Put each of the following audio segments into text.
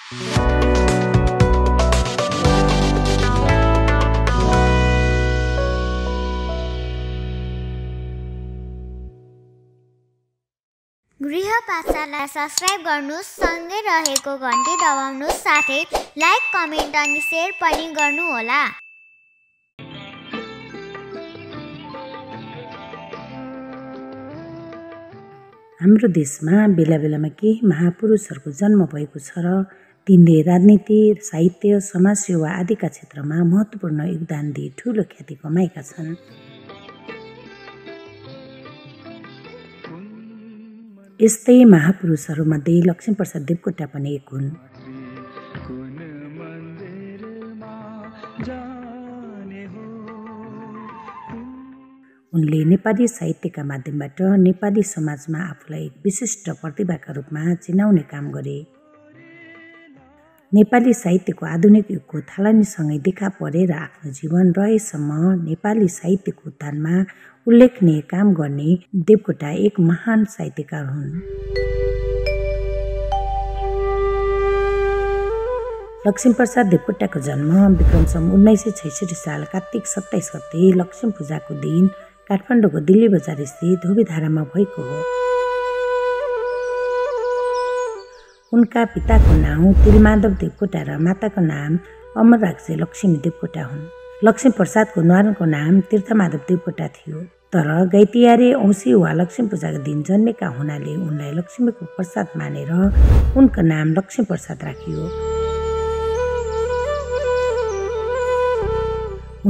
गृह पाठशालालाई सब्स्क्राइब गर्नुहोस्, सँगै रहेको घन्टी दबाउनुहोस्, साथै लाइक, कमेन्ट अनि सेयर पनि गर्नुहोला। हाम्रो देशमा बेला बेलामा केही महापुरुषहरूको जन्म भएको छ र तिनले राजनीति, साहित्य, समाजसेवा आदिका क्षेत्रमा महत्त्वपूर्ण योगदान दिए ठूलो ख्याति कमाएका छन्। यस्तै महापुरुषहरूमध्ये लक्ष्मीप्रसाद देवकोटा पनि एक हुन्। उनले नेपाली साहित्यका माध्यमबाट नेपाली समाजमा आफूलाई एक विशिष्ट प्रतिभाका रूपमा चिनाउने काम गरे। नेपाली साहित्यको आधुनिक युगको थालनीसँगै देखा परेर आफ्नो जीवन रहेसम्म नेपाली साहित्यको उत्थानमा उल्लेखनीय काम गर्ने देवकोटा एक महान साहित्यकार हुन्। लक्ष्मीप्रसाद देवकोटाको जन्म विक्रम सन् 1966 साल कार्तिक 27 गते लक्ष्मी पूजाको दिन काठमाडौँको दिल्ली बजार स्थित धोबीधारामा भएको हो। उनका पिताको नाम तिलमाधव देवकोटा र माताको नाम अमरराजे लक्ष्मी देवकोटा हुन्। लक्ष्मीप्रसादको न्वारानको नाम तीर्थमाधव देवकोटा थियो, तर गैतियारे औँसी वा लक्ष्मी पूजाको दिन जन्मेका हुनाले उनलाई लक्ष्मीको प्रसाद मानेर उनको नाम लक्ष्मीप्रसाद राखियो।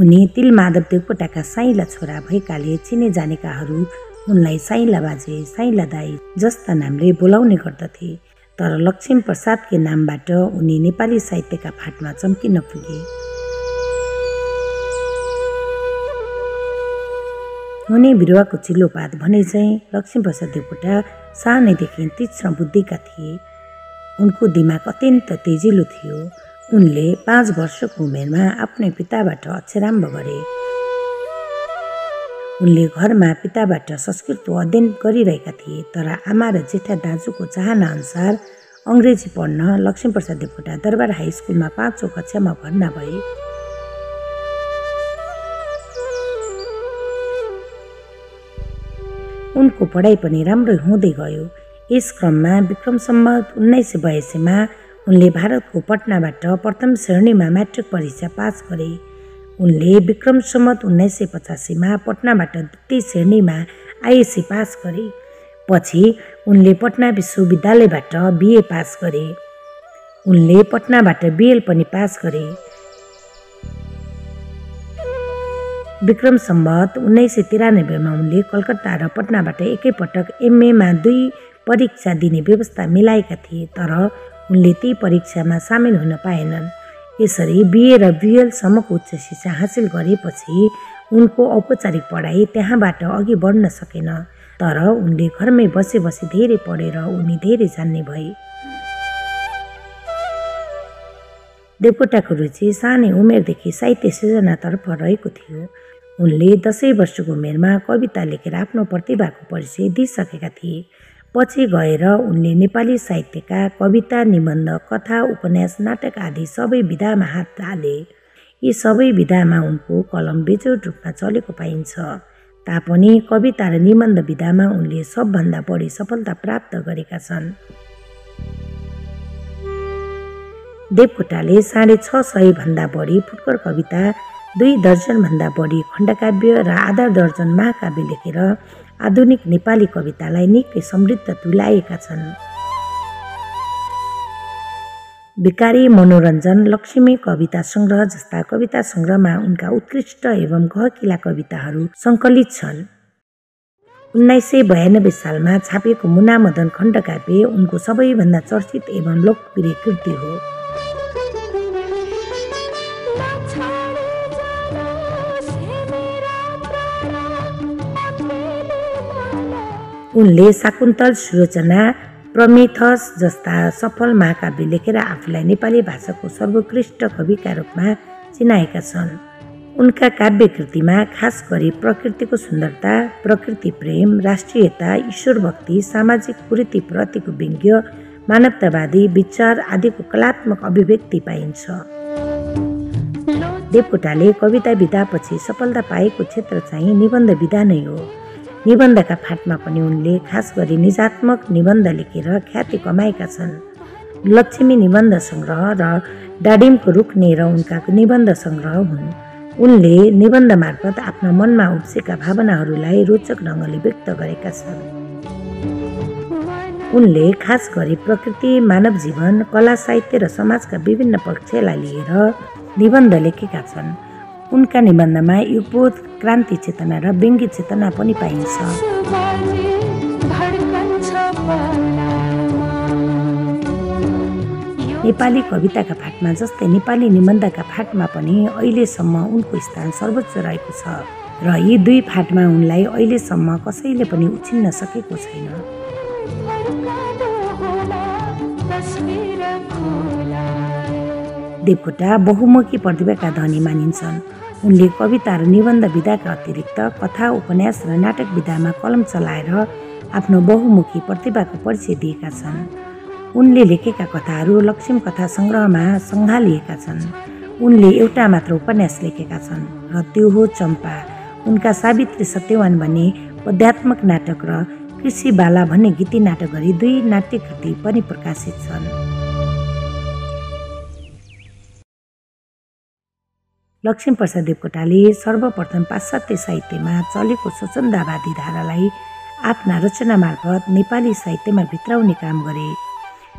उनी तिलमाधव देवकोटाका साइँला छोरा भएकाले चिने जानेकाहरू उनलाई साइँला बाजे, साइँला दाई जस्ता नामले बोलाउने गर्दथे। तर लक्ष्मीप्रसादकै नामबाट उनी नेपाली साहित्यका फाटमा चम्किन पुगे। हुने बिरुवाको चिल्लोपात भने चाहिँ लक्ष्मीप्रसाद देवकोटा सानैदेखि तीक्ष्ण बुद्धिका थिए। उनको दिमाग अत्यन्त तेजिलो थियो। उनले 5 वर्षको उमेरमा आफ्नै पिताबाट अक्षरारम्भ गरे। उनले घरमा पिताबाट संस्कृत अध्ययन गरिरहेका थिए, तर आमा र जेठा दाजुको चाहना अनुसार अङ्ग्रेजी पढ्न लक्ष्मीप्रसाद देवकोटा दरबार हाई स्कुलमा 5औं कक्षामा भर्ना भए। उनको पढाइ पनि राम्रो हुँदै गयो। यस क्रममा विक्रम सम्वत 1982 उनले भारतको पटनाबाट प्रथम श्रेणीमा म्याट्रिक परीक्षा पास गरे। उनले विक्रम सम्वत 1985 पटनाबाट द्वितीय श्रेणीमा आइएससी पास गरे। पछि उनले पटना विश्वविद्यालयबाट बिए पास गरे। उनले पटनाबाट बिएल पनि पास गरे। विक्रम सम्वत 1993 उनले कलकत्ता र पटनाबाट एकैपटक एमएमा 2 परीक्षा दिने व्यवस्था मिलाएका थिए, तर उनले ती परीक्षामा सामेल हुन पाएनन्। यसरी बिए र बिएलसम्मको उच्च शिक्षा हासिल गरेपछि उनको औपचारिक पढाइ त्यहाँबाट अघि बढ्न सकेन, तर उनले घरमै बसी बसी धेरै पढेर उनी धेरै जान्ने भए। देवकोटाको रुचि सानै उमेरदेखि साहित्य सृजनातर्फ रहेको थियो। उनले 10 वर्षको उमेरमा कविता लेखेर आफ्नो प्रतिभाको परिचय दिइसकेका थिए। पछि गएर उनले नेपाली साहित्यका कविता, निबन्ध, कथा, उपन्यास, नाटक आदि सबै विधामा हात हाले। यी सबै विधामा उनको कलम बेजोड रूपमा चलेको पाइन्छ। तापनि कविता र निबन्ध विधामा उनले सबभन्दा बढी सफलता प्राप्त गरेका छन्। देवकोटाले 650 भन्दा बढी फुटकर कविता, 2 दर्जनभन्दा बढी खण्डकाव्य र आधा दर्जन महाकाव्य लेखेर आधुनिक नेपाली कवितालाई निकै समृद्ध तुल्याएका छन्। भिकारी मनोरञ्जन, लक्ष्मी कविता सङ्ग्रह जस्ता कविता सङ्ग्रहमा उनका उत्कृष्ट एवं गहकिला कविताहरू सङ्कलित छन्। 1992 सालमा छापिएको मुनामदन खण्डकाव्य उनको सबैभन्दा चर्चित एवं लोकप्रिय कृति हो। उनले शाकुन्तल, सुलोचना, प्रमेथस जस्ता सफल महाकाव्य लेखेर आफूलाई नेपाली भाषाको सर्वोत्कृष्ट कविका रूपमा चिनाएका छन्। उनका काव्य कृतिमा खास गरी प्रकृतिको सुन्दरता, प्रकृति प्रेम, राष्ट्रियता, ईश्वर भक्ति, सामाजिक कुरीतिप्रतिको व्यङ्ग्य, मानवतावादी विचार आदिको कलात्मक अभिव्यक्ति पाइन्छ। देवकोटाले कविता विधापछि सफलता पाएको क्षेत्र चाहिँ निबन्ध विधा नै हो। निबन्धका फाँटमा पनि उनले खास गरी निजात्मक निबन्ध लेखेर ख्याति कमाएका छन्। लक्ष्मी निबन्ध सङ्ग्रह र डाडिमको रुख नेर उनका निबन्ध सङ्ग्रह हुन्। उनले निबन्ध मार्फत आफ्ना मनमा उब्जेका भावनाहरूलाई रोचक ढङ्गले व्यक्त गरेका छन्। उनले खास गरी प्रकृति, मानव जीवन, कला, साहित्य र समाजका विभिन्न पक्षलाई लिएर निबन्ध लेखेका छन्। उनका निबन्धमा युगबोध, क्रान्ति चेतना र व्यङ्ग्य चेतना पनि पाइन्छ। नेपाली कविताका फाँटमा जस्तै नेपाली निबन्धका फाँटमा पनि अहिलेसम्म उनको स्थान सर्वोच्च रहेको छ र यी दुई फाँटमा उनलाई अहिलेसम्म कसैले पनि उछिन्न सकेको छैन। देवकोटा बहुमुखी प्रतिभाका धनी मानिन्छन्। उनले कविता र निबन्ध विधाका अतिरिक्त कथा, उपन्यास र नाटक विधामा कलम चलाएर आफ्नो बहुमुखी प्रतिभाको परिचय दिएका छन्। उनले लेखेका कथाहरू लक्ष्मी कथा सङ्ग्रहमा सङ्घालिएका छन्। उनले एउटा मात्र उपन्यास लेखेका छन् र त्यो हो चम्पा। उनका सावित्री सत्यवान भन्ने पद्यात्मक नाटक र कृषि बाला भन्ने गीति नाटक गरी 2 नाट्यकृति पनि प्रकाशित छन्। लक्ष्मीप्रसाद देवकोटाले सर्वप्रथम पाश्चात्य साहित्यमा चलेको स्वच्छन्दवादी धारालाई आफ्ना रचना मार्फत नेपाली साहित्यमा भित्राउने काम गरे।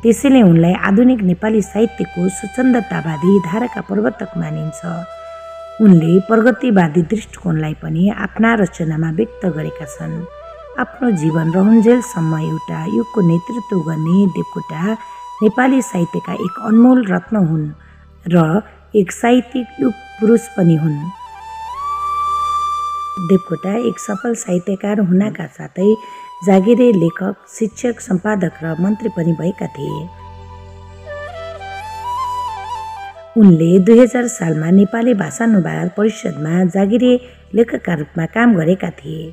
त्यसैले उनलाई आधुनिक नेपाली साहित्यको स्वच्छन्दतावादी धाराका प्रवर्तक मानिन्छ। उनले प्रगतिवादी दृष्टिकोणलाई पनि आफ्ना रचनामा व्यक्त गरेका छन्। आफ्नो जीवन रहन्जेलसम्म एउटा युगको नेतृत्व गर्ने देवकोटा नेपाली साहित्यका एक अनमोल रत्न हुन् र एक साहित्यिक युग पुरुष पनि हुन्। देवकोटा एक सफल साहित्यकार हुनाका साथै जागिरे लेखक, शिक्षक, सम्पादक र मन्त्री पनि भएका थिए। उनले 2000 सालमा नेपाली भाषानुवाद परिषदमा जागिरे लेखकका रूपमा काम गरेका थिए।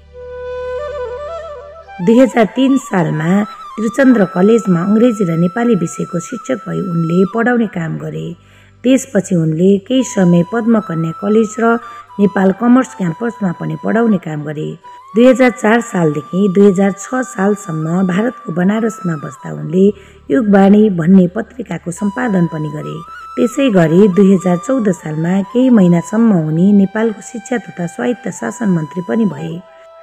2003 सालमा त्रिचन्द्र कलेजमा अङ्ग्रेजी र नेपाली विषयको शिक्षक भई उनले पढाउने काम गरे। त्यसपछि उनले केही समय पद्मकन्या कलेज र नेपाल कमर्स क्याम्पसमा पनि पढाउने काम गरे। 2004 सालदेखि 2006 सालसम्म भारतको बनारसमा बस्दा उनले युगवाणी भन्ने पत्रिकाको सम्पादन पनि गरे। त्यसै गरी 2014 सालमा केही महिनासम्म उनी नेपालको शिक्षा तथा स्वायत्त शासन मन्त्री पनि भए।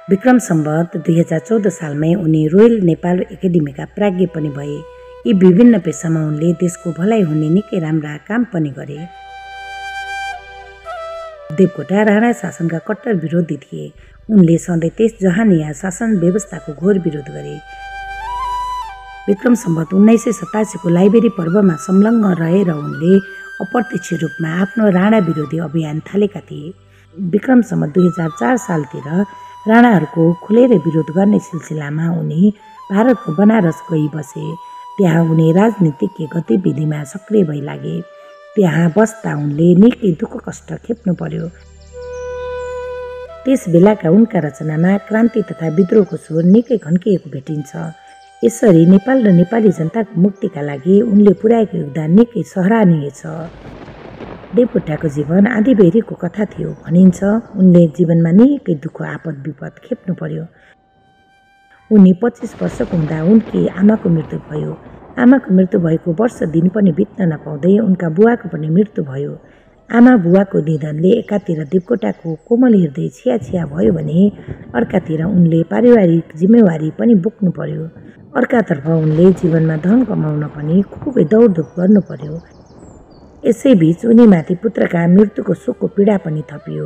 विक्रम सम्वत 2014 सालमै उनी रोयल नेपाल एकाडेमीका प्राज्ञ पनि भए। यी विभिन्न पेसामा उनले देशको भलाइ हुने निकै राम्रा काम पनि गरे। देवकोटा राणा शासनका कट्टर विरोधी थिए। उनले सधैँ त्यस जहानिया शासन व्यवस्थाको घोर विरोध गरे। विक्रम सम्वत 1987 को लाइब्रेरी पर्वमा संलग्न रहेर उनले अप्रत्यक्ष रूपमा आफ्नो राणा विरोधी अभियान थालेका थिए। विक्रम सम्वत 2004 सालतिर राणाहरूको खुलेर विरोध गर्ने सिलसिलामा उनी भारतको बनारस गई बसे। त्यहाँ उनी राजनीतिक गतिविधिमा सक्रिय भई लागे। त्यहाँ बस्दा उनले निकै दुःख कष्ट खेप्नु पर्यो। त्यस बेलाका उनका रचनामा क्रान्ति तथा विद्रोहको स्वर निकै घन्किएको भेटिन्छ। यसरी नेपाल र नेपाली जनताको मुक्तिका लागि उनले पुर्याएको योगदान निकै सराहनीय छ। देवकोटाको जीवन आँधीबेहरीको कथा थियो भनिन्छ। उनले जीवनमा निकै दुःख आपद विपद खेप्नु पर्यो। उनी 25 वर्षको हुँदा उनकी आमाको मृत्यु भयो। आमाको मृत्यु भएको वर्ष दिन पनि बित्न नपाउँदै उनका बुवाको पनि मृत्यु भयो। आमा बुवाको निधनले एकातिर देवकोटाको कोमल हृदय छिया भयो भने अर्कातिर उनले पारिवारिक जिम्मेवारी पनि बोक्नु पर्यो। अर्कातर्फ उनले जीवनमा धन कमाउन पनि खुबै दौडधुप गर्नु पर्यो। यसैबीच उनीमाथि पुत्रका मृत्युको शोकको पीडा पनि थपियो।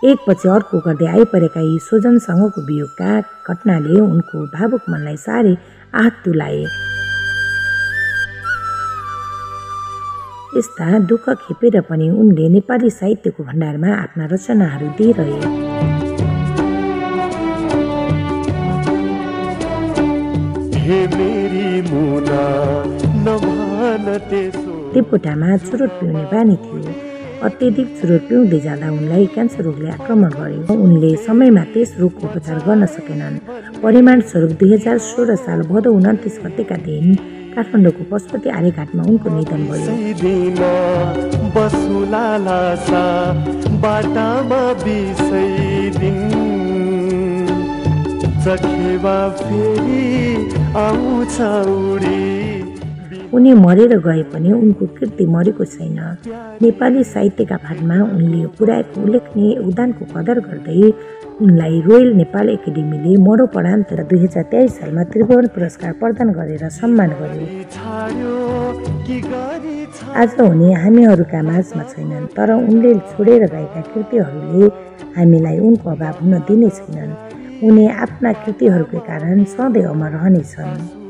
एकपछि अर्को गर्दै आइपरेका यी स्वजनसँगको वियोगका घटनाले उनको भावुक मनलाई साह्रै आहत तुलाए। यस्ता दुःख खेपेर पनि उनले नेपाली साहित्यको भण्डारमा आफ्ना रचनाहरू दिइरहे। देवकोटामा चुरोट पिउने बानी थियो। अत्यधिक चुरोट पिउँदै जाँदा उनलाई क्यान्सर रोगले आक्रमण गर्यो। उनले समयमा त्यस रोगको उपचार गर्न सकेनन्। परिमाण स्वरूप 2016 साल भदौ 29 गतेका दिन काठमाडौँको पशुपति आर्यघाटमा उनको निधन भयो। उनी मरेर गए पनि उनको कीर्ति मरेको छैन। नेपाली साहित्यका फाँटमा उनले पुर्याएको उल्लेखनीय योगदानको कदर गर्दै उनलाई रोयल नेपाल एकाडेमीले मरणोपरान्त 2023 सालमा त्रिभुवन पुरस्कार प्रदान गरेर सम्मान गर्यो। आज उनी हामीहरूका माझमा छैनन्, तर उनले छोडेर गएका कृतिहरूले हामीलाई उनको अभाव हुन दिने छैनन्। उनी आफ्ना कृतिहरूकै कारण सधैँ अमर रहनेछन्।